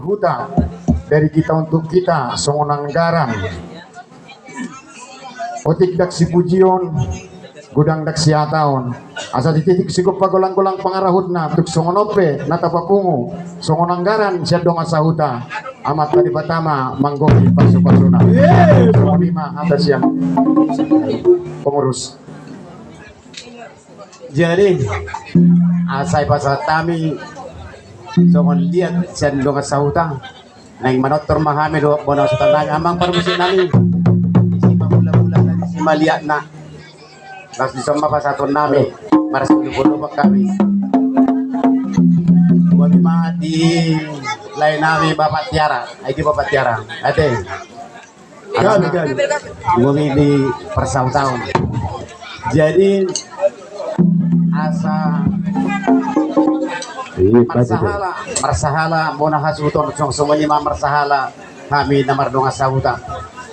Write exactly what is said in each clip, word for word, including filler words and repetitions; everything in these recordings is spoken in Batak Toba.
huta dari kita untuk kita songon anggaran. Otik ndang sipujion, godang ndang sihataon. Asa di titik sigompa golang-golang pangarahutna, tung songon on pe na tapapungu songon anggaran sian dongan sahuta, Amanta Debata ma manggohi pasu-pasuna. Songon i ma hata sian pengurus. Jadi asa dipasahat hami songon liat sian dongan sahuta. Naeng manortor ma hami dohot bona sutan nami, amang parmusik nami. Disi ma mula-mula na, disi ma liatna. Laos dison ma pasahaton nami. Marsiulupon hami. Botima di lae nami Bapak Tiara. Ai di Bapak Tiara. Ate. Gabe, gabe. Botima di parsaut-saut. Jadi asa marsahala, marsahala bona hasuhuton, songon i ma marsahala hami na mardongan sahuta.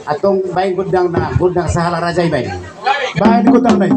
Antong baen gondangna, gondang sahala raja i baen. Baen gondangna i.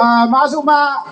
Ah, masuk ma.